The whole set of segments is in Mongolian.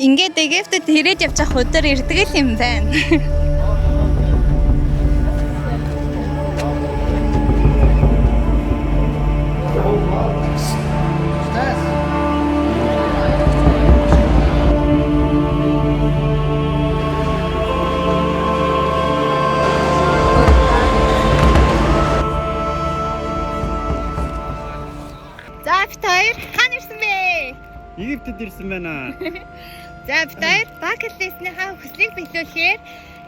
Ингээд Египтэд ирээд явж явах өдөр ирдэг л юм байна. За бид хоёр хаана ирсэн бэ? Египтэд ирсэн байна. За бид хоёр bucket list-ийнхаа хүслийг биелүүлэхээр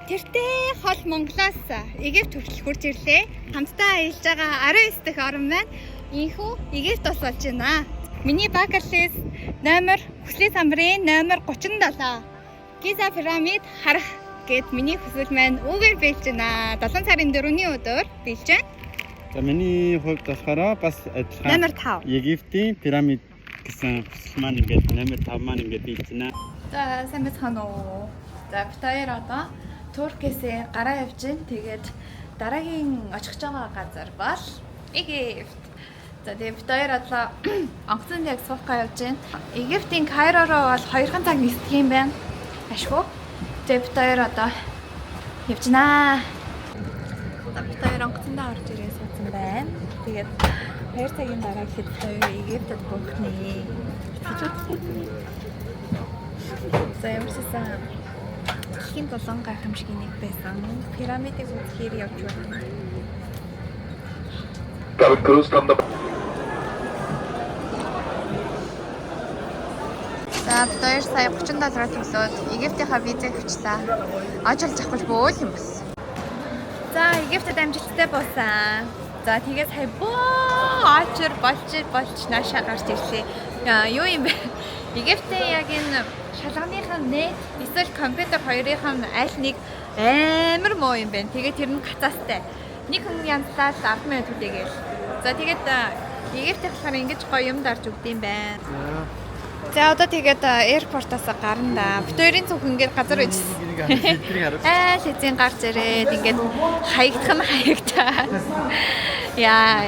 тэртээ хол Монголоос Египт хүртэл хурж ирлээ. Хамтдаа аялж байгаа 19 дахь орн маань инхүү Египт улс болж байна. Миний bucket list номер хүслийн самбарын номер 37. Гиза пирамид харах гэд миний хүсэл маань үүгээр биелж байна. 7 сарын 4-ний өдөр биелж байна. За миний хувьд болохоор бас адилхан Номер 5. Египтийн пирамид гэсэн хүсэл маань ингээд номер 5 маань ингээд биелж байна. За сайн байцгаана уу. За бид хоёр одоо Туркээсээ гараа явж гин. Тэгээд дараагийн очих гэж байгаа газар бол Египт. За тэгээд бид хоёр одоо онгоцонд яг суух га явж гин. Египтийн Кайро руу бол 2 цаг нисдэг юм байна. Ашгүй. Тэгээд бид хоёр одоо явж гинаа. За бид хоёр онгоцондоо орж ирээ суудсан байна. Тэгээд 2 цагийн дараа гэхэд бид хоёр Египтэд буух нэ. За ямар ч байсан дэлхийн дулаан гайхамшигын нэг байсан. Пирамидыг үзэхээр явж байна. Cabin crews from the За бид хоёр сая 30 доллараар төлөөд Египтийнхаа визийг авчлаа. Ажил авахгүй бөөл юм бас. За Египтэд амжилттай буусан. За тэгээ сая бөө очир болж болж наашаа гарч ирлээ. Яа, юу юм бэ? Египтийн яг энэ шалганыхаа нет эсвэл компьютер хоёрын аль нэг амар муу юм байна. Тэгээ тэр нь гацаастай. Нэг хүн янзлал 10 сая төлөөгээл. За тэгээд Египтийн болохоор ингэж гоё юм дарж өгд юм байна. За одоо тэгээд аэропортоос гарна да. Бид хоёрын цүнх ингээд газар үйжсэн. Айл эзэн гарч ирээд ингээд хаягдах нь хаягдаа. Яа,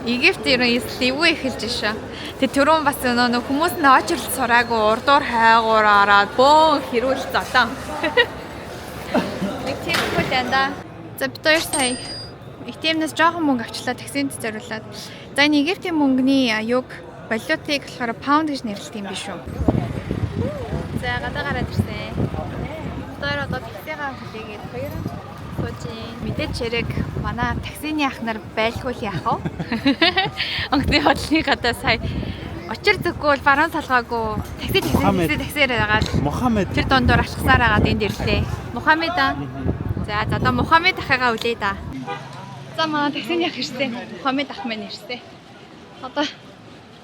Египт ер нь эвгүй эхэлж шээ. Тэгээ түрүүн бас нөө хүмүүс нь очрол сураагүй урдуур хайгуур ороод бөөн хэрүүл золоо. Нэг тийм хөл энэ да. За бид хоёр сая ATM-наас жоохон мөнгө авчлаа таксинд зориулаад. За энэ Египтийн мөнгөний юг валютыг болохоор паунд гэж нэрлэдэг юм биш үү? За гадаа гараад ирсэн. Бид хоёр одоо таксигаа хүлээгээд хоёр сууж ийн. Мэдээж хэрэг манай таксины ах нар байлгүй л яах вэ? Онгоцны хотлын гадаа сая очир зүггүй бол баруун салгаагүй такси такси Мухаммед. такси таксиэр байгаад Мухаммед тэр дундуур алхасаар агаад энд ирлээ. Мухаммед аа. За за одоо Мухаммед ахыгаа үлээ да. За манай таксины ах ирсэн. Мухаммед ах маань ирсэн. Одоо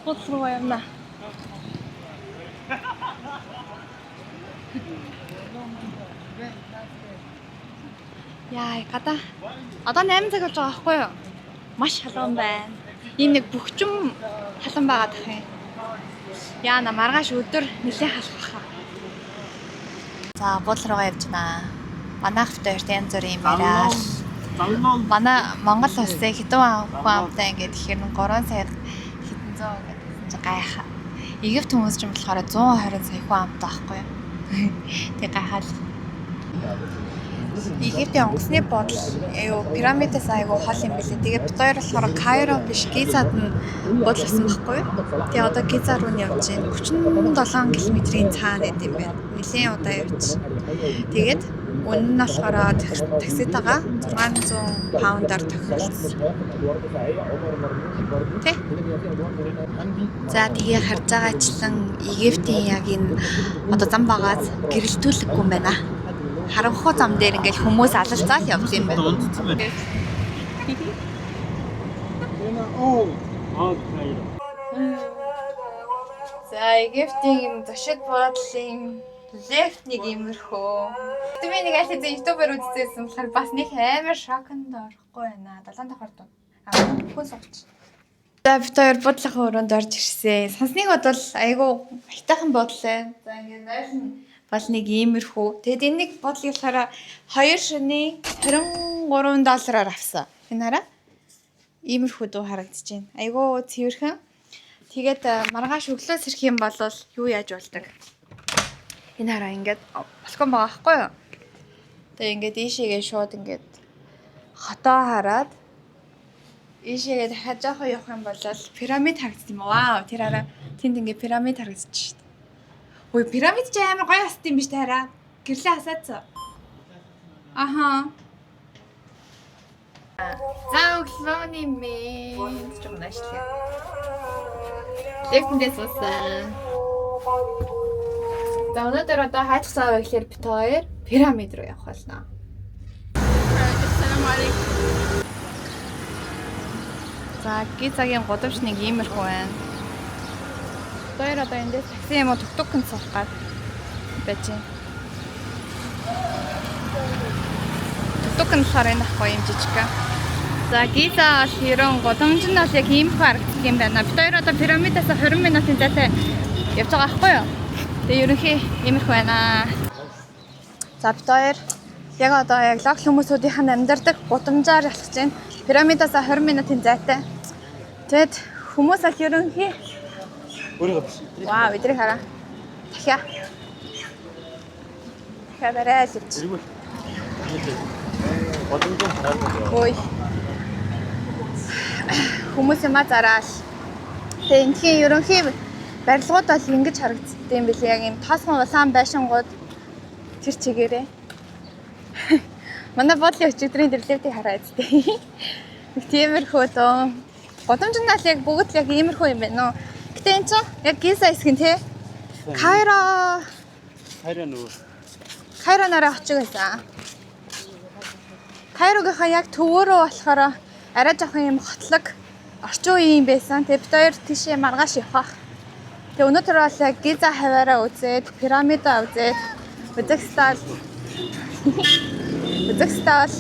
хуудас руу явна. Яа, гадаа. Одоо 8 цаг болж байгаа байхгүй юу? Маш халуун байна. Ийм нэг бөхчм халуун байгаад тах юм. Яа, на маргааш өдөр нэлээд халах хаа. За, буудлын руугаа явж байна. Манайх бит хоёрт янз бүрийн юм яриа. Манай Монгол улсын хэдэн хүн амтай ингээд тэгэхээр 3 сая хэдэн зуун ингээд чинь гайхаа. Египт хүмүүс ч юм болохоор 120 сая хүн амтай байхгүй юу? Тэг гайхаал. Египтийн онгоцны буудал юу пирамидаас айгүй хол юм билээ. Тэгээд бид хоёр болохоор Кайро биш Гизад нь буудал авсан байхгүй юу? Тэгээ одоо Гиза руу нь явж байна. 37 км-ийн цаана байд юм байна. Нилээн удаа явж. Тэгээд үнэ нь болохоор такситагаа 600 паундаар тохиролцсон. Тэ? За тэгээ харж байгаачлан Египтийн яг энэ одоо зам багаас гэрэлтүүлэггүй юм байна. Харанхуй зам дээр ингээл хүмүүс алалцаал явд юм байна. унтцсан байна. Old Cairo. За Египтийн юм зочид буудлын лефт нэг иймэрхүү. Тэг би нэг аль хэзээ ютубер үзчихсэн болохоор бас нэг амар шоконд орохгүй байна. 7 давхар дуу. Аа хүн сууч. За бид хоёр буудлынхаа өрөөнд орж ирсэн. Сансныг бодвол айгүй хайтайхан буудлаа. За ингээд айл нь бол нэг иймэрхүү. Тэгэд энэ нэг буудлыг болохоор хоёр шөнийн 23 доллараар авсан. Энэ хараа. Иймэрхүү дуу харагдаж байна. Айгүй цэвэрхэн. Тэгээд маргааш өглөө сэрх юм бол юу яаж болдог? Энэ хараа ингээд балкон байгаа байхгүй юу? Тэгээ ингээд ийшээгээ шууд ингээд хотоо хараад ийшээгээ дахиад жоохон явах юм бол пирамид харагдсан юм. Вау, тэр хараа тэнд ингээд пирамид харагдчих шүү дээ. Ой, пирамид чи амар гоё хасд юм биш та хараа. Гэрлээ хасаацсан. Аха. За өглөөний мэнд жоохон ажиллая. Лифтэндээ суусан. За өнөөдөр одоо хайцсан аваа гэхлээр бит хоёр пирамид руу явах болно. За Гизагийн гудамж нэг иймэрхүү байна. Хоёр одоо эндээс такси юм уу тук-тукнд суух гад байж байна. Тук-тук нь болохоор энэ ахгүй юм жижиг. За Гиза бол ерөн гудамж нь бол яг иймэрхүү харагддаг юм байна. Бид хоёр одоо пирамидаас 20 минутын зайтай явж байгаа байхгүй юу? Тэгээ ерөнхий иймэрхүү байна. За бид хоёр яг одоо яг local хүмүүсүүдийнх нь амьдардаг гудамжаар ялхаж байна. Пирамидаас 20 минутын зайтай. Тэгэд хүмүүс бол ерөнхий Өөрийгөө биш. Вау, эдрийг хараа. Дахиа. Дахиа барай л явчих. Эргүүл. Боломжтой хараад байна. Ой. Хүмүүс юма зараал. Тэгээ энэхийн ерөнхий барилгууд бол ингэж харагдсан юм билээ. Яг юм тоосгон улаан байшингууд тэр чигээрээ. Манай бодлын өчигдрийн дэрлэвтийг хараа зү. Нэг тиймэрхүү дөө. Гудамж нь аль яг бүгд л яг иймэрхүү юм байна уу? Гэтэ эн чинь яг Гиза хэсэг нь те. Кайро Хайраа нөгөө. Кайро нараа очих байсан. Кайрогийнхаа яг төвөөрөө болохоор арай жоохон юм хотлог орчин үеийн юм байсан. Тэгээ бид хоёр тийшээ маргааш явах. Тэгээ өнөөдөр бол яг Гиза хаваараа үзээд, пирамидаа үзээд, үзэх стал үзэх стал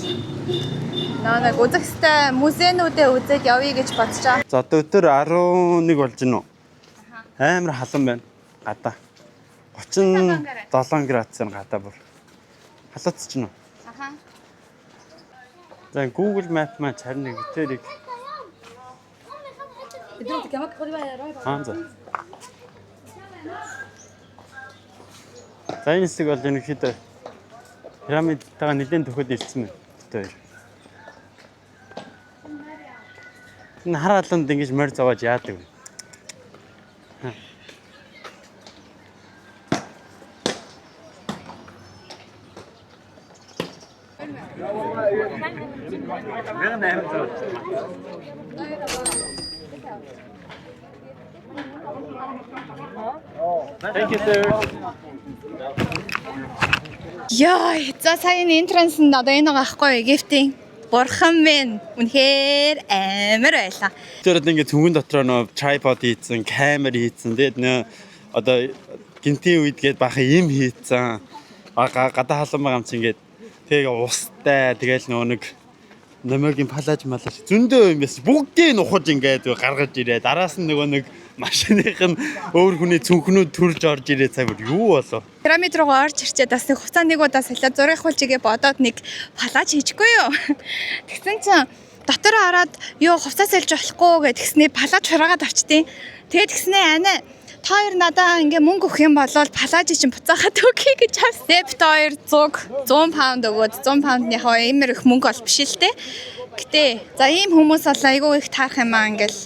нөө нэг үзэх стай музейнүүдээ үзээд явъя гэж бодож байгаа. За одоо өдөр 11 болж байна уу? Амар халуун байна. Гадаа. 37 градусаар гадаа бүр. Халууц чинь үү? Аха. За Google Map маань харин нэг битэрийг Аа за. За энэ хэсэг бол ерөнхийдөө пирамидтайгаа нэлээд төхөд ирсэн байна. Бид хоёр. Энэ хар халуунд ингэж морь зовоож яадаг вэ? Thank you sir. Яа, за сая энэ entrance-нд одоо энэ байгаа байхгүй юу? Египтийн бурхан минь үнэхээр амар байлаа. Тэр одоо ингээд цүнхэн дотроо нөө tripod хийцэн, камер хийцэн. Тэгээд нөө одоо гинтийн үед гээд бахан им хийцэн. Гадаа халуун байгаа юм чи ингээд тэгээ устай тэгэл нөө нэг намаагийн палаж малаж зөндөө юм байсан. Бүгдийг нь ухаж ингээд гаргаж ирээ. Дараас нь нөгөө нэг машиных нь өөр хүний цүнхнүүд төрж орж ирээ цаа бүр юу болов? Пирамид руугаа орж ирчээд бас нэг хуцаа нэг удаа солиод зураг авахулж бодоод нэг палаж хийчихгүй юу. Тэгсэн чинь дотор ороод юу хувцас сольж болохгүй гэж тэгснээ палаж хураагаад авчтیں۔ Тэгээд тэгснээ анаа та хоёр надаа ингээ мөнгө өгөх юм бол палаж чинь буцаахад өгье гэж авсан. Тэгээд бит хоёр 100 паунд өгөөд 100 паундны хаа имэр их мөнгө бол биш л те. Гэтэ за ийм хүмүүс бол айгүй их таарах юм аа ингээл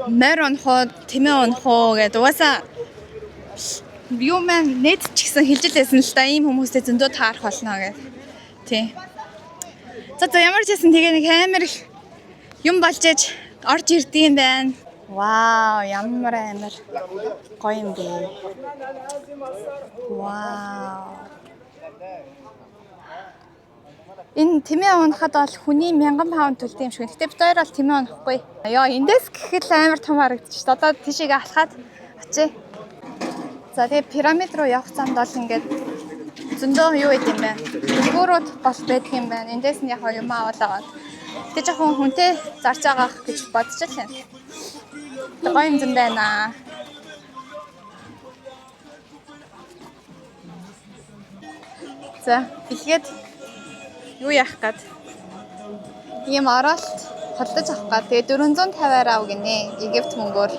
морь унах уу, тэмээ унах уу гэдэг угаасаа юу маань нэт ч гэсэн хэлж л байсан л да ийм хүмүүстэй зөндөө таарах болно гэх. Тий. За за ямар ч байсан тэгээ нэг амар их юм болж ээж орж ирд юм байна. Вау, ямар амар гоё юм бэ. Вау. Энэ тэмээ унахад бол хүний 1000 паунд төлдөг юм шиг. Гэтэ бид хоёр бол тэмээ унахгүй. Йоо, эндээс гэхэд л амар том харагдчих. Одоо тийшээгээ алхаад очие. За тэгээ пирамид руу явах замд бол ингээд зөндөө юу байд юм бэ? Дэлгүүрүүд бол байдаг юм байна. Эндээс нь яг юм аваад аваад. Гэтэ жоохон хүнтэй зарж байгаа ах гэж бодож л байна. Тэг гоё юм зэн байна. За бэлгээд юу яах гээд ийм оролт холдож авах гээд тэгээ 450-аар ав гинэ Египт мөнгөөр.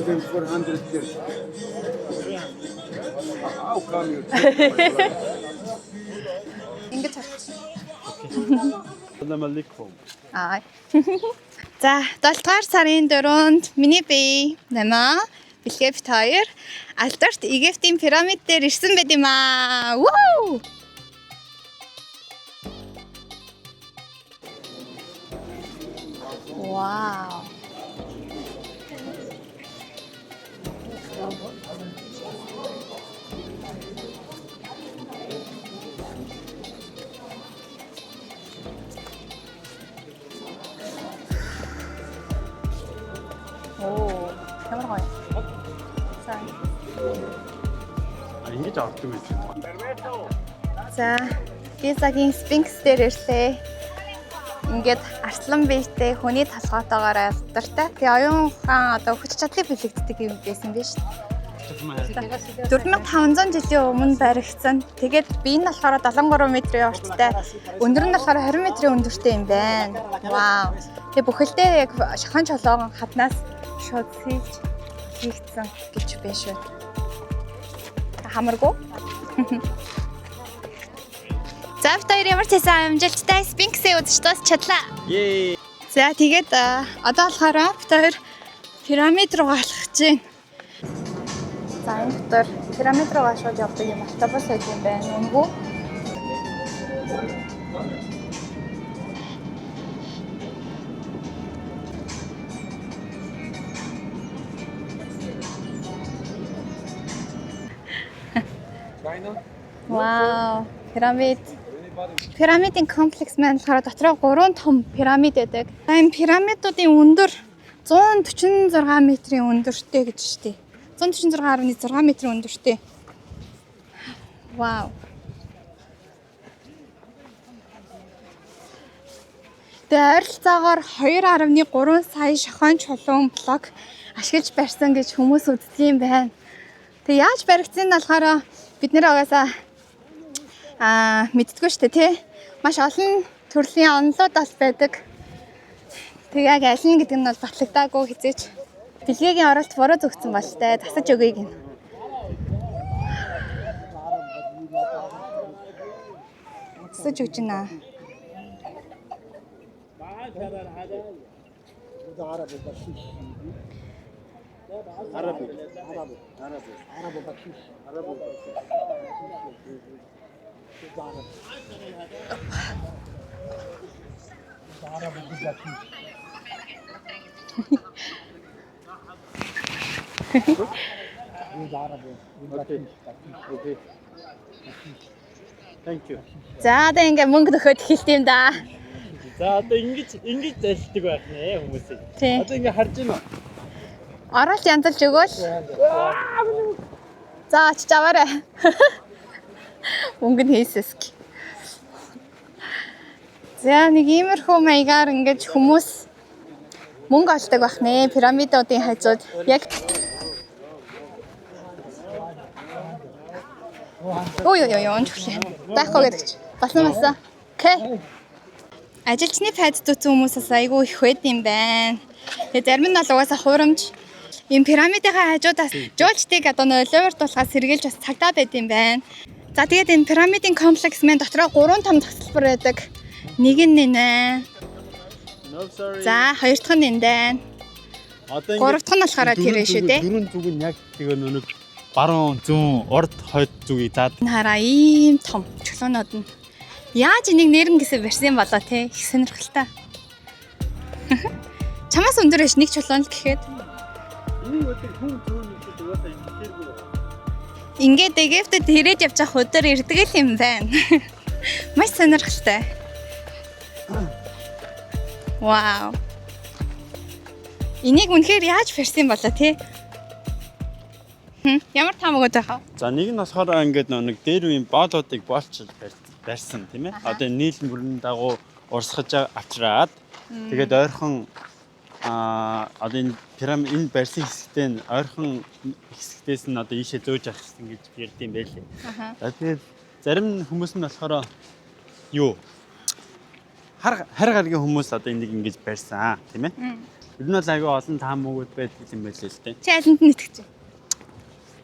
1430. How come you take my life? Ингэж харчих. Салам алейкум. Аа. За, 7 дугаар сарын 4-нд миний бие Намаа Бэлгээ бит хоёр алдарт Египтийн пирамид дээр ирсэн байт юм аа. Вуу! Вау. Оо, ямар гоё. Sorry. А ингэж ордог байсан. За, Гизагийн Sphinx дээр ирлээ. Ингээд арслан биетэй хүний толгойтойгоор алдартай. Тэгээ оюун ухаан одоо хүч чадлыг бэлэгддэг юм байсан биз дээ. 4500 жилийн өмнө баригдсан. Тэгээд бие нь болохоор 73 метрийн урттай, өндөр нь болохоор 20 метрийн өндөртэй юм байна. Вау. Тэгээ бүхэлдээ яг шахан чолоогон хаднаас шууд сэлж хийгдсэн гэж байна шүү. Хамаргүй. За бит хоёр ямар ч байсан амжилттай Sphinx-ийг үзэж дуусч чадлаа. Ее. За тэгээд одоо болохоор бит хоёр пирамид руу алхаж байна. За энэ дотор пирамид руу шууд явдаг юм автобус байт юм байна. Үнэгүй. China? Вау, пирамид. Пирамидын комплекс маань болохоор дотроо 3 том пирамид байдаг. За, энэ пирамидуудын өндөр 146 метрийн өндөртэй гэж штий. 146.6 метрийн өндөртэй. Вау. Тэгээ ойролцоогоор 2.3 сая шохон чулуун блок ашиглаж барьсан гэж хүмүүс үздэг юм байна. Тэгээ яаж баригдсан нь болохоор бид нэр угаасаа мэддэггүй шүү дээ тий. Маш олон төрлийн онолууд бас байдаг. Тэгээ яг аль нь гэдэг нь бол батлагдаагүй хизээч. Бэлгээгийн оролт буруу зөгцсөн болтой. Засаж өгье гин. Засаж өгч байна. Arabic. Arabic. Arabic. Okay. Okay. Thank you. За одоо ингээ мөнгө нөхөд эхэлт юм да. За одоо ингэж залдаг байх нэ хүмүүсийг. Тий. Одоо ингэ харж байна уу? Оролт янзалж өгөөл. За очиж аваарай. Мөнгө нь хийсэсг. За нэг иймэрхүү маягаар ингэж хүмүүс мөнгө олдог байх нэ. Пирамидуудын хажууд яг. Ой ой ой онж өглөө. Байхгүй гэдэг чи. Болсон болсон. Окей. Ажилчны пайд зүүцэн хүмүүсээс айгүй их байд юм байна. Тэгээ зарим нь бол угаасаа хуурамч ийм пирамидынхаа хажуудаас жуулчдыг одоо нөлөөвөрдуулахаас сэргийлж бас цагдаа байд юм байна. За тэгээд энэ пирамидын комплекс маань дотроо 3 том зогсолбор байдаг. Нэг нь нэ. No sorry. За хоёр дахь нь энэ байна. Одоо ингэ Гурав дахь нь болохоор тэр шүү дээ. Дөрвөн зүг нь яг тэгээ нэг баруун зүүн урд хойд зүгийг заад Энэ хараа ийм том чулуунууд нь. Яаж энийг нэрнэ гэсэн барьсан болоо те. Их сонирхолтой. Чамаас өндөр биш нэг чулуун л гэхэд. Энийг өдөр хүн зүүн гэдэг угаасаа ингээргүй. Ингээд Египтэд ирээд явж байгаа өдөр ирдэг л юм байна. Маш сонирхолтой. Вау. Энийг үнэхээр яаж барьсан болоо те? Хм, ямар таам өгöd байхав? За нэг нь болохоор ингээд нэг дээр үеийн боолуудыг боолчилж барьсан тийм ээ. Одоо энэ нийл мөрний дагуу урсгаж авчраад тэгээд ойрхон одоо энэ пирамид энэ барьсан хэсэгтээ нь ойрхон хэсэгтээс нь одоо ийшээ зөөж авчихсан гэж ярьд юм байлээ. За тэгээд зарим хүмүүс нь болохоор юу хар гаргийн хүмүүс одоо энийг ингэж барьсан тийм ээ. Ер нь бол аягүй олон таамагуд байдаг юм байлээ л дээ. Чи алинд нь итгэж байна?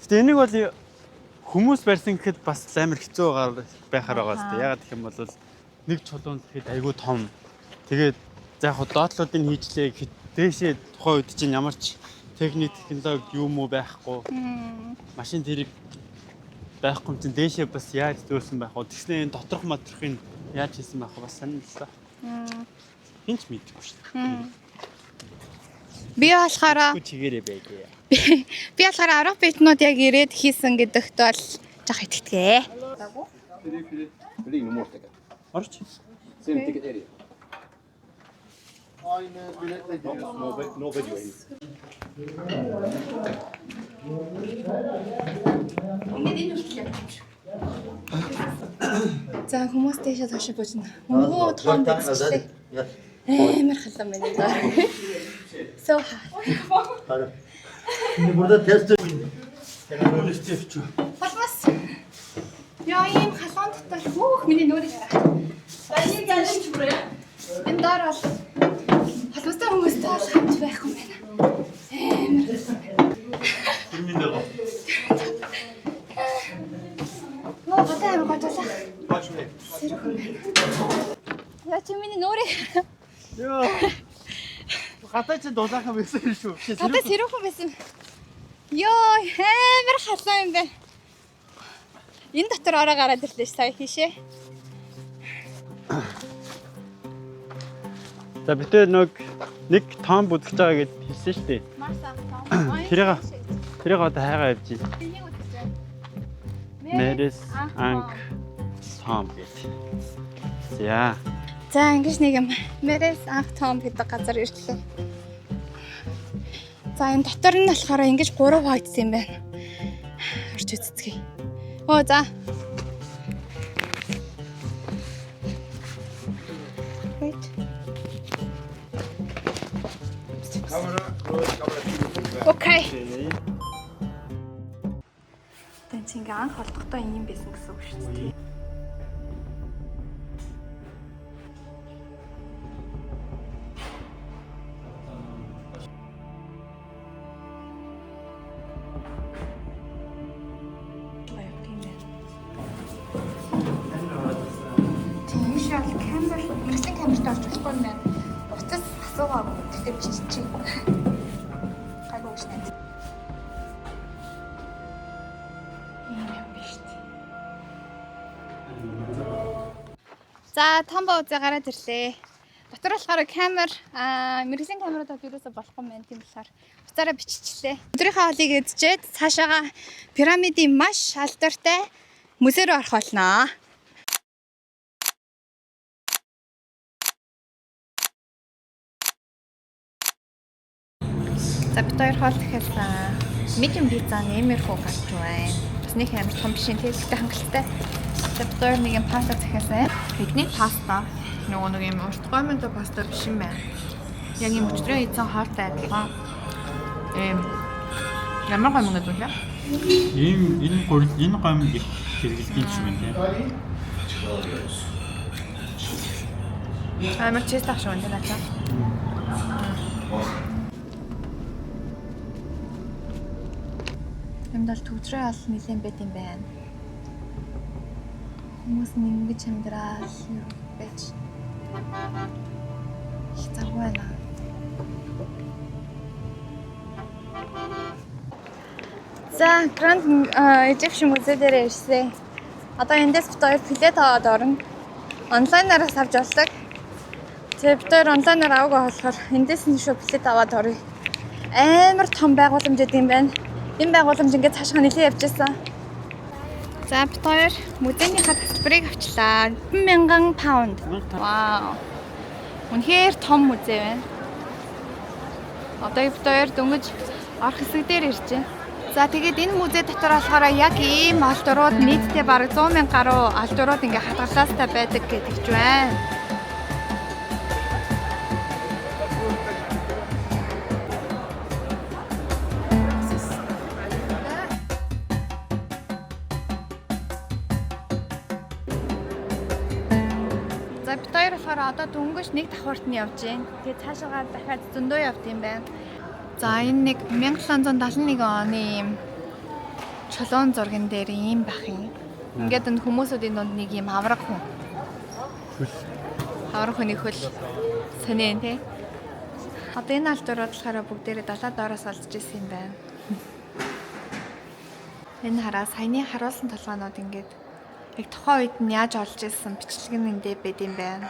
Гэтэ энийг бол хүмүүс барьсан гэхэд бас амар хэцүү байхаар байгаа л дээ. Ягаад гэх юм бол нэг чулуун гэхэд аягүй том. Тэгээд за яг хуу доотлуудыг хийжлээ гэхэд дээшээ тухайн үед чинь ямар ч техник технологи юм уу байхгүй. Машин тэрийг байхгүй юм чинь дээшээ бас яаж зөөсөн байх вэ? Тэгснэ энэ доторх моторхыг яаж хийсэн байх вэ? Бас сонирхолтой. Хин ч мэдэхгүй шүү дээ. Би болохоор Үгүй чигээрээ байдээ. би болохоор араб битнууд яг ирээд хийсэн гэдэгт бол жах итгэдэг. Орч. Same ticket area. No, no video here. Ингээд энэ хүртэл явчих юм шиг. За хүмүүс тийшээ цаашаа божино. Өнгөө том бичлээ. Амар халуун байна даа. So hot. Şimdi burada test Болмос. Яа ийм халуун дотор хөөх миний нүрийг хараа. Баян залж бүрээ. Энэ доор бол холбостой хүмүүстэй бол хамт байхгүй юм байна. Амар халуун байна. Тэрний дагуу. Нөө гадаа амар гожуулах. Сэрүүхэн байна. Яа чи миний нүрийг хараа. Йоо. Гадаа чи дулаахан байсан юм шүү. Чи Гадаа сэрүүхэн байсан. Йоо амар халуун юм байна. Энэ дотор ороо гараад ирлээ ш сая хийшээ. За бид тэр нэг том бүдгэж байгаа гэд хэлсэн шүү дээ. Марса. Тэрийг одоо хайгаа явж байна. Энийг үзэж байна. Мэрис Анк Том гэд. За. За ингэж нэг юм. Мэрис Анх Том гэдэг газар ирлээ. За энэ дотор нь болохоор ингэж 3 хуваагдсан юм байна. Орч үзцгээе. Оо за. Wait. Okay. Тэн чи ингээ анх олдохдоо ийм байсан гэсэн үг шүү дээ. Тийм шал камер, мэрэгжлийн камерт орж болохгүй юм байна. Утас асуугаагүй. Тэгтээ биччихье. Гайгүй гэж найз. Ийм юм биш үү? За, томбо үзээ гараад ирлээ. Дотор болохоор камер, мэрэгжлийн камерууд бол юусоо болохгүй юм байна тийм болохоор уцаараа биччихлээ. Өдрийнхөө хоолыг идчихэд цаашаага пирамидын маш алдартай музей рүү орох болно. За бид хоёр хоол дахиалсан. Medium pizza нэмэрхүү гарч байна. Бас нэг амар том биш юм тийм гэхдээ хангалттай. За бид хоёр нэг юм паста захиалсан. Бидний паста нөгөө нэг юм урт гоймонтой паста биш юм байна. Яг юм өчигдрийн хийсэн хоолтой адилхан. Эм ямар гоймон гэдэг вэ? Ийм энэ гурил энэ гомд их хэрэглэдэг юм шиг байна тийм. Амар чист ах шиг байна тийм наачаа. Энд бол төвчрээ ол нэлээд байт юм байна. Хүмүүс нь ингэж амьдрал юу байж их завгүй байна. За, Grand Egyptian музей дээр ирсэн. Одоо эндээс бид хоёр билет аваад орно. Онлайнаар авч болдог. Тэгээ бид хоёр онлайнаар аваагүй болохоор эндээс нь шүү билет аваад оръё. Амар том байгууламж гэдэг юм байна. Энэ байгууламж ингээд цаашаа нэлээд явж байсан. За бид хоёр музейнийхаа тасалбарыг авчлаа. 1000 паунд. Вау. Үнэхээр том музей байна. Одоо бид хоёр дөнгөж орох хэсэг дээр ирж байна. За тэгээд энэ музей дотор болохоор яг ийм олдрууд нийтдээ бараг 100 мянга гаруй олдрууд ингээ хадгалаастай байдаг гэдэг ч байна. За бид хоёр болохоор болохоор одоо дөнгөж нэг давхарт нь явж байна. Тэгээ цаашаагаа дахиад зөндөө явд юм байна. За энэ нэг 1771 оны ийм чулуун зурган дээр ийм бах юм. Ингээд энэ хүмүүсүүдийн дунд нэг ийм авраг хүн. Хөл. Авраг хүний хөл сонин тий. Одоо энэ алдрууд болохоор бүгдээрээ далаа доороос олдож исэн юм байна. Энэ хараа саяны харуулсан толгоонууд ингээд яг тухайн үед нь яаж олж исэн бичлэг нь эндээ байд юм байна.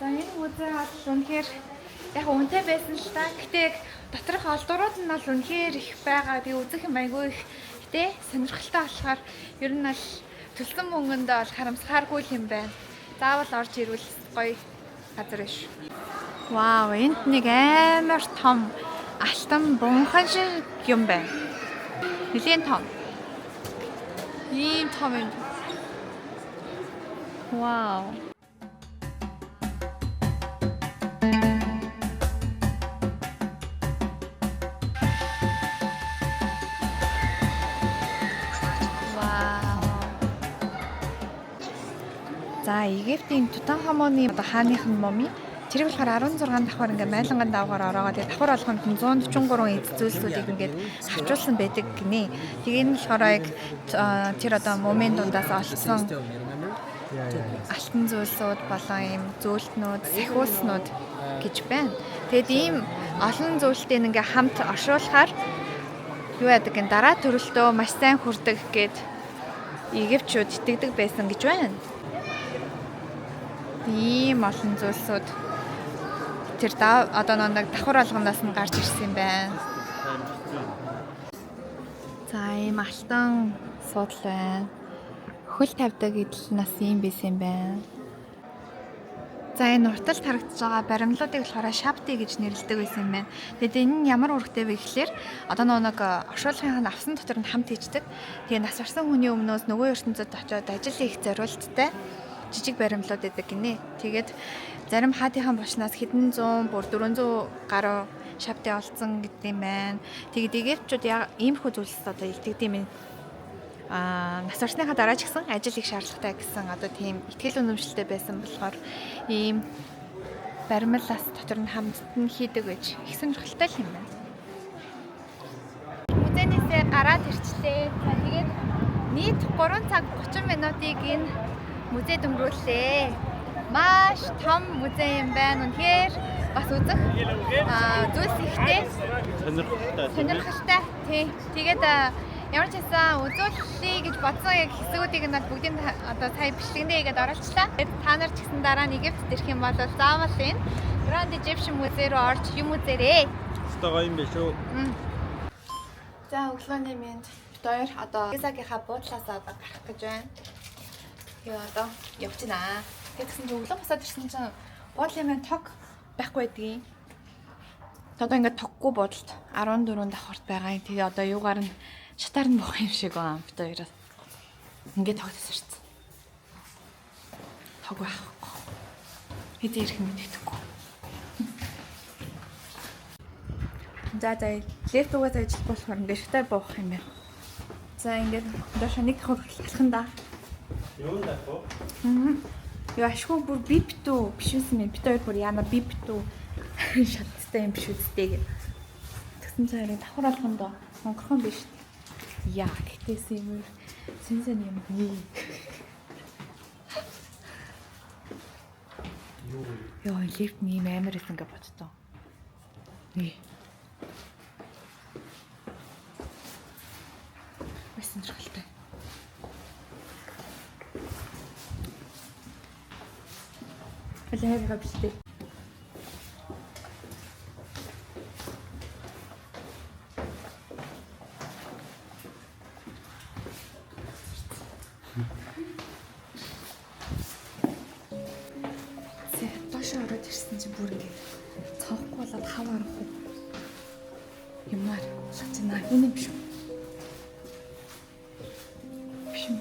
За энэ музей бол үнэхээр яг үнэтэй байсан л та. Гэтэ яг доторх олдурууд нь бол үнэхээр их байгаа. Тэгээ үзэх юм айгүй их тэ сонирхолтой болохоор ер нь бол төлсөн мөнгөндөө бол харамсахааргүй л юм байна. Заавал орж ирвэл гоё газар биш. Вау, энд нэг амар том алтан бунхан шиг юм байна. Нилээн том. Ийм том юм. Вау. Вау. За Египтийн Тутанхамоны одоо хааных нь мумий тэрийг болохоор 16 давхар ингээ майланган давгаар ороогоо тэгээ давхар болгонд нь 143 эд зүйлсүүдийг ингээд хавчуулсан байдаг гинэ. Тэгээ энэ болохоор яг тэр одоо мумийн дундаас олдсон алтан зүйлсүүд болон ийм зөөлтнүүд, сахиулснууд гэж байна. Тэгэд ийм олон зүйлтэй ингээ хамт оршуулахаар юу яадаг гин дараа төрөлтөө маш сайн хүрдэг гэд Египтчүүд итгэдэг байсан гэж байна. Ийм олон зүйлсүүд тэр одоо нэг давхар болгоноос нь гарч ирсэн юм байна. За ийм алтан суудал байна. Хөл тавьдаг идэл нас ийм байсан юм байна. За энэ урталт харагдаж байгаа баримлуудыг болохоор шабти гэж нэрлэдэг байсан юм байна. Тэгээд энэ нь ямар үүрэгтэй вэ гэхлээр одоо нэг оршуулгын авсан дотор нь хамт хийждэг. Тэгээ нас барсан хүний өмнөөс нөгөө ертөнцид очиод ажил хийх зориулттай жижиг баримлууд байдаг гинэ. Тэгээд зарим хаадынхаа булшнаас хэдэн зуун бүр 400 гаруй шабти олцсон гэдэг юм байна. Тэгээд египтчүүд иймэрхүү зүйлсд одоо итгэдэг юм байна. Нас барсныхаа дараа ч гэсэн ажил их шаардлагатай гэсэн одоо тийм итгэл үнэмшилтэй байсан болохоор ийм баримлаас дотор нь хамтд нь хийдэг гэж их сонирхолтой л юм байна. Музейнээсээ гараад ирчлээ. За тэгээд нийт 3 цаг 30 минутыг энэ музейд өнгөрүүллээ. Маш том музей юм байна. Үнэхээр бас үзэх зүйлс ихтэй. Сонирхолтой. Сонирхолтой. Тий. Тэгээд ямар ч байсан үзүүллээ гэж бодсон яг хэсгүүдийг нь бол бүгдийг одоо сая бичлэгэндээ хийгээд оруулчлаа. Тэгээд та нар ч гэсэн дараа нь Египтэд ирэх юм бол заавал энэ Grand Egyptian Museum руу орж юм үзээрэй. Өстой гоё юм биш үү? За өглөөний мэнд бид хоёр одоо Гизагийнхаа буудлаас одоо гарах гэж байна. Тэгээ одоо явж байна. Тэгсэн чинь өглөө босоод ирсэн чинь буудлын маань тог байхгүй байдгийн. Одоо ингээд тоггүй буудалд 14 давхарт байгаа юм. Тэгээ одоо юугаар нь шатаар нь буух юм шиг байна бид хоёроос. Ингээд тог тасарсан. Тог байхгүй. Хэзээ ирэх нь мэддэхгүй. За лифт угаас ажиллахгүй болохоор ингээд шатаар буух юм байна. За ингээд доошо нэг давхар хүртэл алхана да. Юу дах вэ? Яа ашгүй бүр бип дүү биш үсэн юм. Бид хоёр бүр яана бип дүү шаттай юм биш үсттэй гэх. Тэгсэн чинь харин давхар алханд онгорхон биш. Яа гэтээс юм сэн сэн юм юу. Йоо лифт нэм амар исэн гэж боддоо. Нэ. Маш сонирхолтой. Аль хайгаа биштэй. Зэ доош ороод ирсэн чинь бүр ингэ цонхгүй болоод хав арахгүй юмар шатна. Энэ юм биш үү? Биш юм.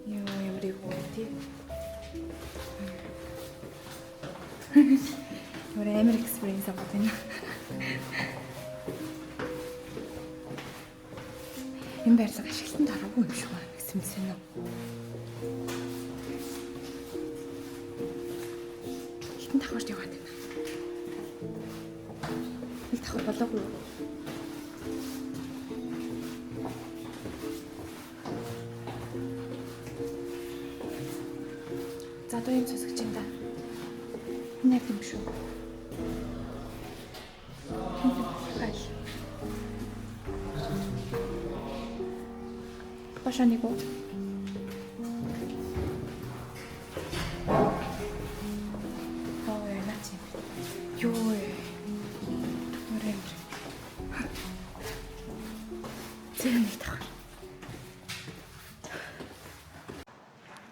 Йоо ямар их үү тий. Таксинаас бод байна. Энэ барилга ашиглалтанд ороогүй юм шиг байна гэсэн мэт юм. Хитэн давхарт яваад байна. Нэг давхар болоогүй юу? За одоо юм сонсогч юм да. Энэ яг юм шүү. Хайл. Башаа нэг үү? Оо яа наач юм. Юу вэ? Нүрэн. Зэн нэг давхар.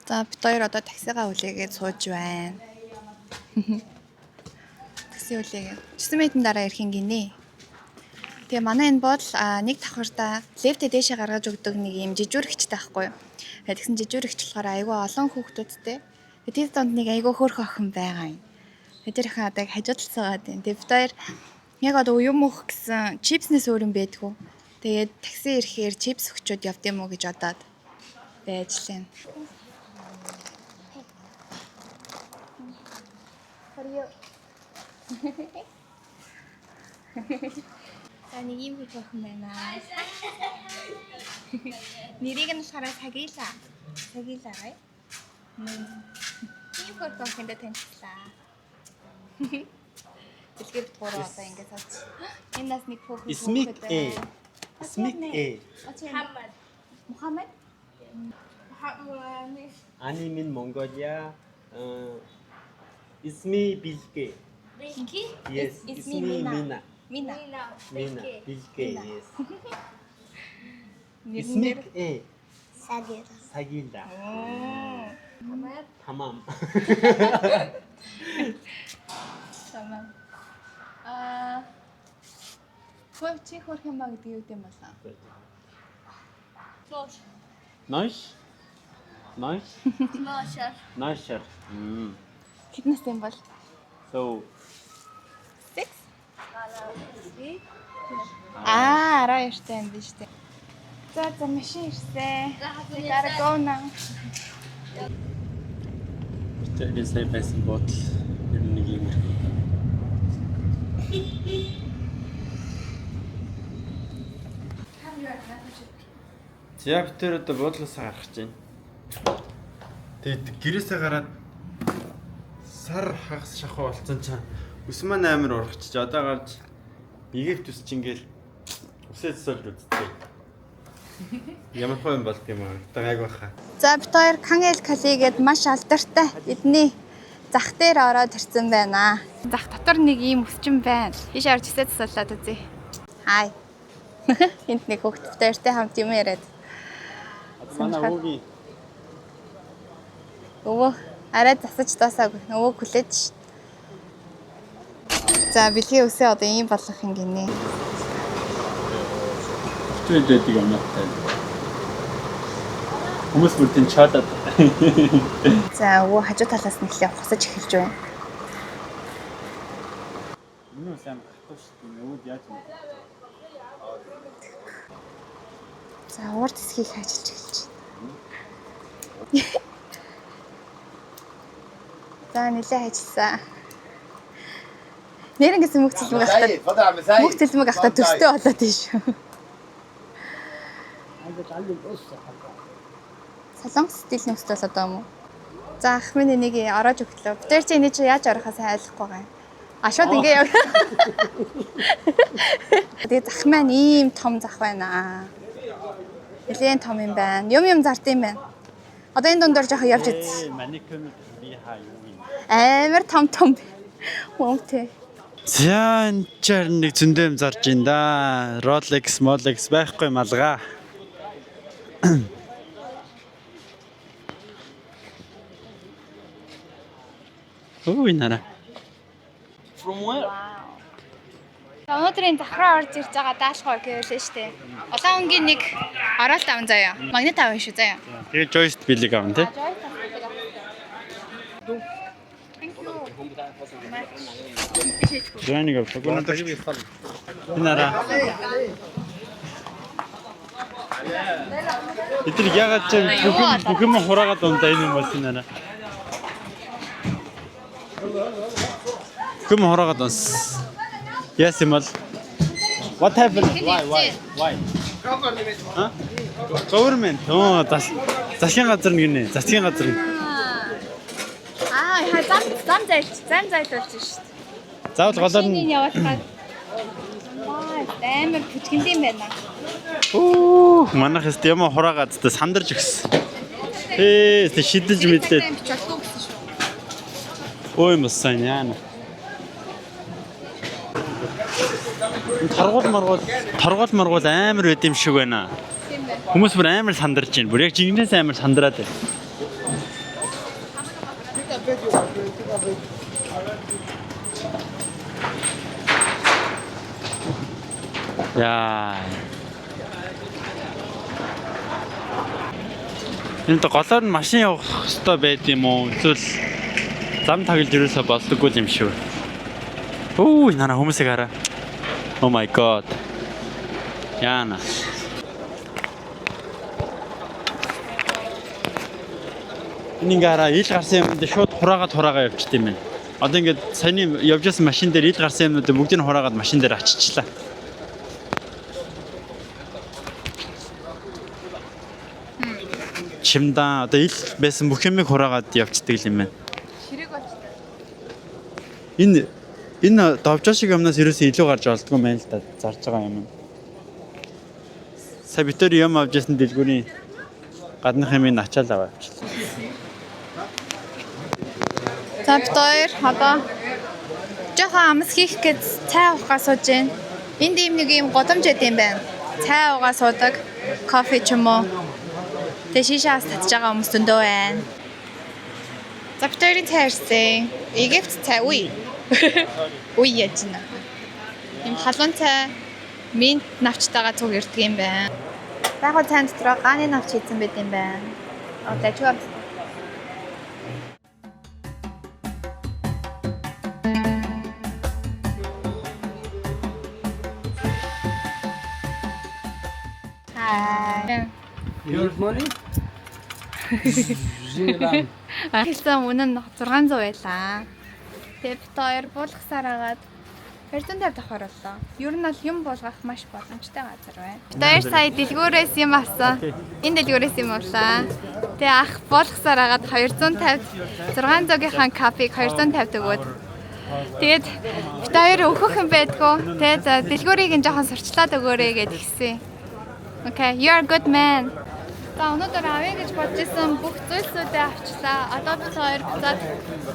За бид хоёр одоо таксигаа хүлээгээд сууж байна. Такси хүлээгээд. 9 минутын дараа ирэх юм гинэ. Тэгээ манай энэ бол нэг давхартаа лифтээ дээшээ гаргаж өгдөг нэг юм жижүүрэгчтэй байхгүй юу. Тэгээ тэгсэн жижүүрэгч болохоор айгүй олон хүүхдүүдтэй. Тэгээ тэр донд нэг айгүй хөөрхөн охин байгаа юм. Тэгээ тэр охин одоо яг хажуу талд суугаад байна. Тэгээ бид хоёр яг одоо уян мөх гэсэн чипснээс өөр юм байдгүй. Тэгээд такси ирэхээр чипс өгчөөд явд юм уу гэж бодоод байж лээ. За нэг юм хөх охин байна. Нэрийг нь болохоор Сагила. Сагила гай. Ийм хөх охиндоо танилцлаа. Дэлгэр бит гурав одоо ингэ цаач. Энэ нас нэг хөөх اسمك ايه؟ اسمك ايه؟ Мухаммад. Мухаммад? أنا من منغوليا. اسمي بيلكي. Bilgi. Yes, اسمي اسمي مينا. مينا. Мина. مينا بيلكي yes. Нэр нь اسمك ايه؟ Sagir. ساجيلا. تمام. Тамам. Аа Хөө чи хөрх юм ба гэдэг юу гэм болоо. نايش نايش 12. 12. Хэд настай юм бол? So 6. Аа, 12 тай юм биш үү? За за машин ирсэн. We gotta go now. Тэр сая байсан буудал ер нь нэг юм. За бид тэр одоо буудлаасаа гарах гэж байна. Тэгээд гэрээсээ гараад сар хагас шахуу болсон чинь ус маань амар урагчиж одоо гарч Египт ус чинь ингээл үсээ засуулж үзтээ. Ямар хөө юм болд юм аа. Одоо гайг баха. За бид хоёр Кангел Кали гээд маш алдартай эдний зах дээр ороод ирсэн байна. Зах дотор нэг ийм өсчин байна. Ийш орж өсөө засуулаад үзье. Хай. Энд нэг хүүхд бид хоёртой хамт юм яриад. Манай өвгийн Өвөө арай засаж дуусаагүй. Өвөө хүлээж шин. За бэлгийн үсээ одоо ийм болгох юм гинэ. Түлээд байдаг юмнаатай. Хүмүүс бүр тийм чаалаад. За өвөө хажуу талаас нь эхлэе ухсаж эхэлж байна. Миний ус амар хатуу шүү дээ. Өвөд яаж юм? За урд хэсгийг ажиллаж эхэлж байна. За нэлээ ажилласан. Нэр ингэсэн мөх цэлмэг ахтаа تفضل عم سيد. мөх цэлмэг ахтаа төстэй болоод тийм шүү. Солонгос стилийн өстэй болоод байгаа юм уу? За ах минь энийг ороож өглөө. Бид тэр чи энийг чи яаж орохоо сайн ойлгохгүй байгаа юм. А шууд ингэ яв. Тэгээ зах маань ийм том зах байна. Нэлээн том юм байна. Юм юм зард юм байна. Одоо энэ дундор жоохон явж үз. Маникюр би хаа юу юм. Амар том том. Өмтэй. За энэ ч харин нэг зөндөө юм зарж ин да. Rolex, Molex байхгүй малгай. Өө энэ хараа. From where? Өнөөдрийн зах руу орж ирж байгаа даалгавар гэвэлээ штэ. Улаан өнгийн нэг оролт аван заяа. Магнит аван шүү заяа. Тэгээ Joyce билег авна тий. Thank you. Joining авлаа. Энэ араа. Эдгээр ягаад ч бүх юм хураагаад ундаа энэ юм болсон араа. Бүх юм хураагаад унс. Яасан юм бол? What happened? Why why why? Huh? Government. Оо, засгийн газар гинэ. Засгийн газар. Аа, яа зам зайлж, зам зайлуулж шүү дээ. Заавал голоор Машиныг нь явуулахад ваа, амар бүжгэнд юм байна. Үу, манайх өст юм хураагаад тэ сандарч өгсөн. Ээ, тэ шидэж мэдлээ. Бич болтгүй гэсэн шүү. Өө юм болсон яана. Торгуул маргуул, торгуул маргуул амар байд юм шиг байна. Тийм байна. Хүмүүс бүр амар сандарч байна. Бүр яг жигнэс амар сандраад байна. Яа. Энэ то голоор нь машин явах хэвээр байд юм уу? Эсвэл зам таглаж ерөөсө болдоггүй юм шиг. Өө, нараа хүмүүсийг хараа. Oh my god. Яана. Энэ ингээ хараа ил гарсан юмнууд шууд хураагаад хураагаа явчихд юм байна. Одоо ингээд саяны явж байсан машин дээр ил гарсан юмнууд бүгдийг нь хураагаад машин дээр аччихлаа. Чимдаа одоо ил байсан бүх юмыг хураагаад явцдаг юм байна. Ширэг болчихсон. Энэ довжоо шиг юмнаас ерөөсөө илүү гарч олдгүй юм байна л да зарж байгаа юм. Сая бид тэр юм авч ирсэн дэлгүүрийн гаднах юмыг ачаал аваа авчлаа. За бид хоёр одоо жоохон амс хийх гэж цай уухгаа сууж байна. Энд ийм нэг ийм годомж байд юм байна. Цай уугаа суудаг, кофе ч юм уу. Тэгээ шишээс татж байгаа хүмүүс зөндөө байна. За бид хоёрын цай ирсэн. Египт цай үе. Үе яаж байна. Ийм халуун цай минт навчтайгаа цуг ирдэг юм байна. Яг гоо цайн дотроо ганы навч хийсэн байт юм байна. Одоо ч амт. Hi. Your money? Хэлсэн үнэ нь 600 байлаа. Тэгээ бит хоёр буулгасаар агаад 250 давхар боллоо. Ер нь бол юм буулгах маш боломжтой газар байна. Бит хоёр сая дэлгүүрээс юм авсан. Энэ дэлгүүрээс юм авлаа. Тэгээ ах буулгасаар агаад 250 600-ийн кафег 250 өгөөд. Тэгээд бит хоёр өөхөх юм байдгүй. Тэгээд за, дэлгүүрийг нь жоохон сурчлаад өгөөрэй гэд хэлсэн. Okay, you are good man. За өнөөдөр авъя гэж бодож исэн бүх зүйлсүүдээ авчлаа. Одоо бид хоёр буцаад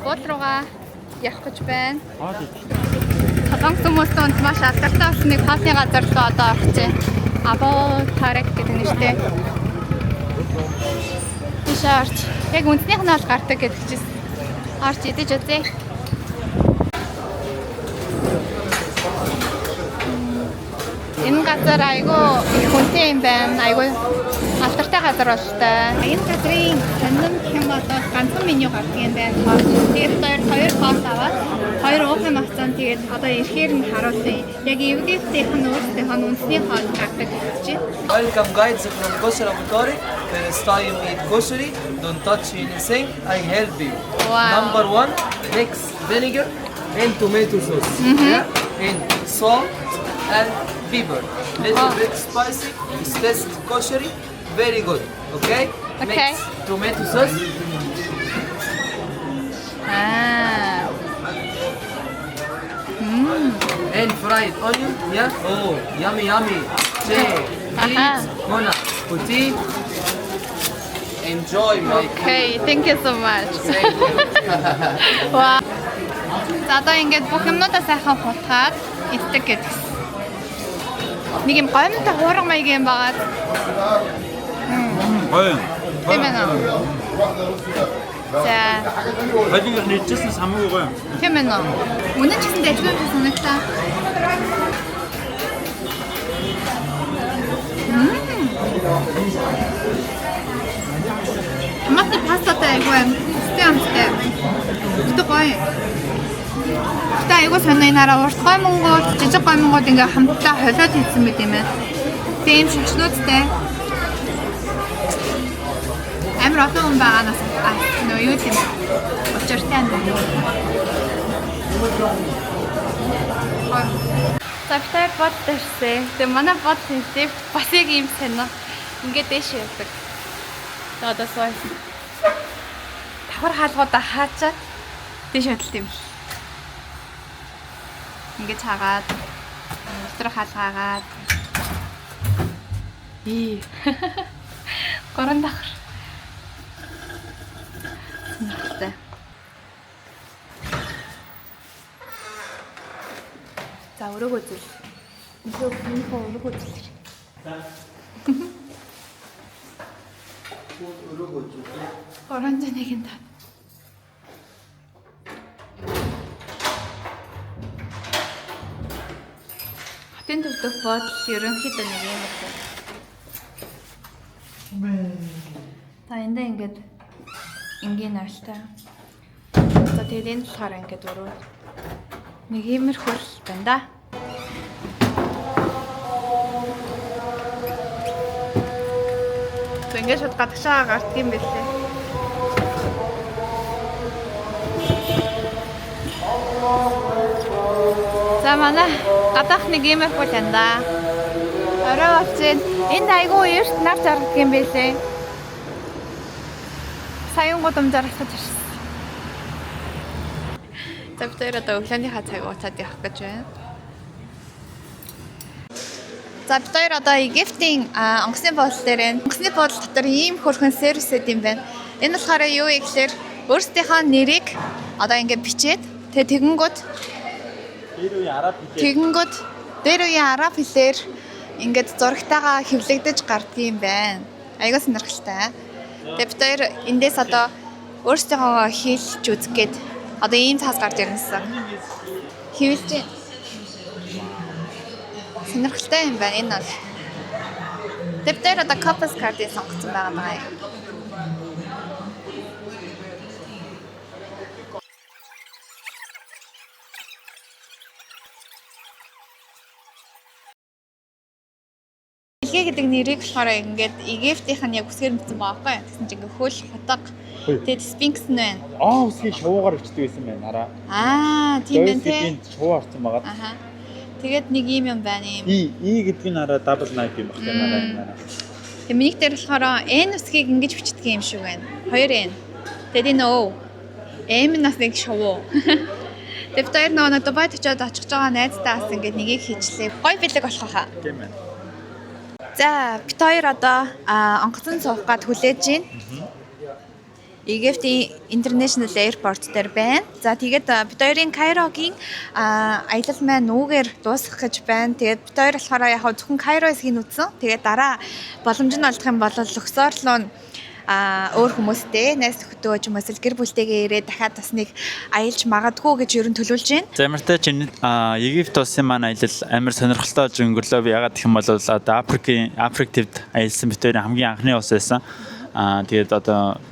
гол руугаа явах гэж байна. Солонгос хүмүүс дунд маш алдартай болсон нэг хоолны газар руу одоо орох гэж байна. Або Тарек гэдэг нэртэй. Тийшээ орч. Яг үндснийх нь бол гардаг гэдэг чис. Орч идэж үзье. Энэ газар айгүй их хүнтэй юм байна. Айгүй алдартай газар болтой. Энэ газрын сонин гэх юм бол ганцхан меню гардаг юм байна. Тэгээд хоёр хоёр хоол аваад хоёр уух юм авсан. Тэгээд одоо ирэхээр нь харуулъя. Яг Египтийнх нь өөрсдийнх нь үндэсний хоол гардаг гэж чинь. Welcome guides from Kosher Abu Tariq. First time eat kosheri, don't touch anything, I help you. Wow. Number one, mix vinegar and tomato sauce. Yeah? And salt and pepper. Little bit spicy, it's test kosheri, very good. Okay? Okay. Mix tomato sauce. Аа. And fried onion, yeah? Oh, yummy, yummy. Check. Aha. Eat, Mona. Put Enjoy, my Okay, thank you so much. Thank you. Вау. За одоо ингээд бүх юмнуудаа сайхан хутгаад иддэг гэдгс. Нэг юм гомтой хуурга маяг юм байгаад Гоё. тийм ээ. За, Хоёулынх нь идчихсэн самгүй гоё. тийм ээ. Үнэн ч гэсэн дажгүй юм шиг санагдлаа. Томатны пастатай айгүй юм. Өстэй амттай. Өстө гоё. Гэтэ айгуу сонио энэ хараа урт гоймонгууд, жижиг гоймонгууд ингээ хамтдаа холиод хийсэн мэт юм байна. Тэгээ ийм шашнуудтай. Амар олон хүн байгаа нас нөө юу юм. Учиртай юм байна. За бид хоёр бод дэрсээ. Тэгээ манай бодлын лифт бас яг ийм сонио. Ингээ дээш явдаг. Тэгээ одоо сууя. Давхар хаалгуудаа хаачаад дээш хөдөлт юм. Ингээд чагаад дотор хаалгаагаад ий. Гурван давхар. Сонирхолтой. За өрөг үзэл. Энэхүү өрөг үзэл. Гурван зуун нэгэн тав. Хотын төв дэх бодол ерөнхийдөө нэг юм байна. Та эндээ ингээд энгийн айлтай. За тэгээд энэ талаар ингээд өрөө нэг иймэрхүү л байна да. За ингээд шууд гадагшаа гардаг юм билээ. За манай гадаах нэг иймэрхүү л байна да. Орой болж байна. Энд айгүй эрт нар жаргадаг юм билээ. Саян гудамжаар алхаж ирсэн. За бид хоёр одоо өглөөнийхөө цаг ууцаад явах гэж байна. За бид хоёр одоо Египтийн онгоцны буудлын дээр байна. Онгоцны буудлын дотор ийм хөрхөн сервис өгд юм байна. Энэ болохоор юу вэ гэхээр өөрсдийнхөө нэрийг одоо ингээд бичээд тэгээ тэгэнгүүт Дээр үе араб хэлээ. тэгэнгүүт дээр үеийн араб хэлээр ингээд зурагтайгаа хэвлэгдэж гардыг юм байна. Айгуу сонирхолтой. Тэгээ бид хоёр эндээс одоо өөрсдийнхөө хийлж үзэх гээд одоо ийм цаас гарч ирнэсэн. Хэвлэж байна. Сонирхолтой юм байна энэ бол. Тэгээ бид хоёр одоо Compass card-ыг сонгоцсон байгаа даа. Илгээ гэдэг нэрийг болохоор ингээд Египтийнх нь яг үсгээр мэдсэн байгаа байхгүй юу? Тэгсэн чинь ингээд хөл хутга тэгээд сфинкс нь байна. Аа үсгийг шувуугаар бичдэг байсан байна хараа. Аа тийм байна тий. тий. Шувуу орсон байгаа. Аха. Тэгээд нэг ийм юм байна юм. И И гэдэг нь хараа double knife юм баг тийм хараа энэ хараа. Тэгээд миний дээр болохоор N үсгийг ингэж бичдэг юм шиг байна. 2 N. Тэгээд энэ O. M нь бас нэг шувуу. Тэгээд бид хоёр нөгөө нэг Дубайд очиод очих байгаа найзтаа бас ингээд нэгийг хийчлээ. Гой бэлэг болох хаа. Тийм байна. За, бид хоёр одоо онгоцон суух гад хүлээж байна. Египтийн International Airport дээр байна. За тэгээд бид хоёрын Кайрогийн аялал маань нүгээр дуусгах гэж байна. Тэгээд бид хоёр болохоор яг хав зөвхөн Кайро хэсгийг үзсэн. Тэгээд дараа боломж нь олдох юм бол Люксор руу өөр хүмүүстэй, найз нөхдөд ч юм уу эсвэл гэр бүлтэйгээ ирээд дахиад бас нэг аялж магадгүй гэж ер нь төлөвлөж байна. За ямартай ч энэ Египт улсын маань аялал амар сонирхолтой болж өнгөрлөө. Би ягаад гэх юм бол одоо Африк төвд аялсан бид хоёрын хамгийн анхны улс байсан. Тэгээд одоо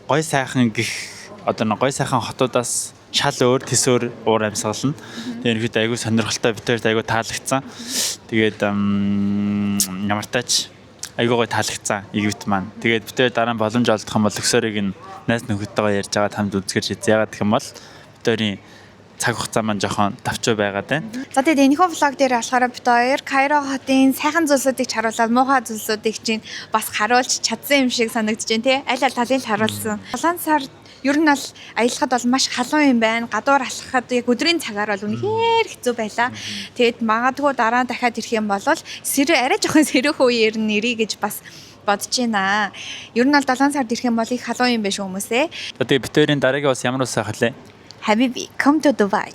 гой сайхан гих одоо нэг гой сайхан хотуудаас шал өөр төсөөр уур амьсгална. Тэгээд ерөнхийдөө айгүй сонирхолтой бид хоёрт айгүй таалагдсан. Тэгээд ямартай ч айгүй гой таалагдсан Египт маань. Тэгээд бид хоёр дараа нь боломж олдох юм бол Люксорыг нь найз нөхөдтэйгээ ярьж байгаа хамт үзгэр шийдсэн. Ягаад гэх юм бол бид хоёрын цаг хугацаа маань жоохон давчуу байгаад байна. За тэгээд энэхүү влог дээр болохоор бид хоёр Кайро хотын сайхан зүйлсүүдийг ч харуулад муухай зүйлсүүдийг чинь бас харуулж чадсан юм шиг санагдаж байна тий. Аль аль талыг л харуулсан. 7 сар ер нь бол аялахад бол маш халуун юм байна. Гадуур алхахад яг өдрийн цагаар бол үнэхээр хэцүү байлаа. Тэгээд магадгүй дараа нь дахиад ирэх юм бол сэрэ арай жоохон сэрэх үеэр нь ирье гэж бас бодож байна. Ер нь бол 7 сард ирэх юм бол их халуун юм байна шүү хүмүүсээ. За тэгээд бид хоёрын дараагийн улс ямар улс байх вэ? Habibi, come to Dubai.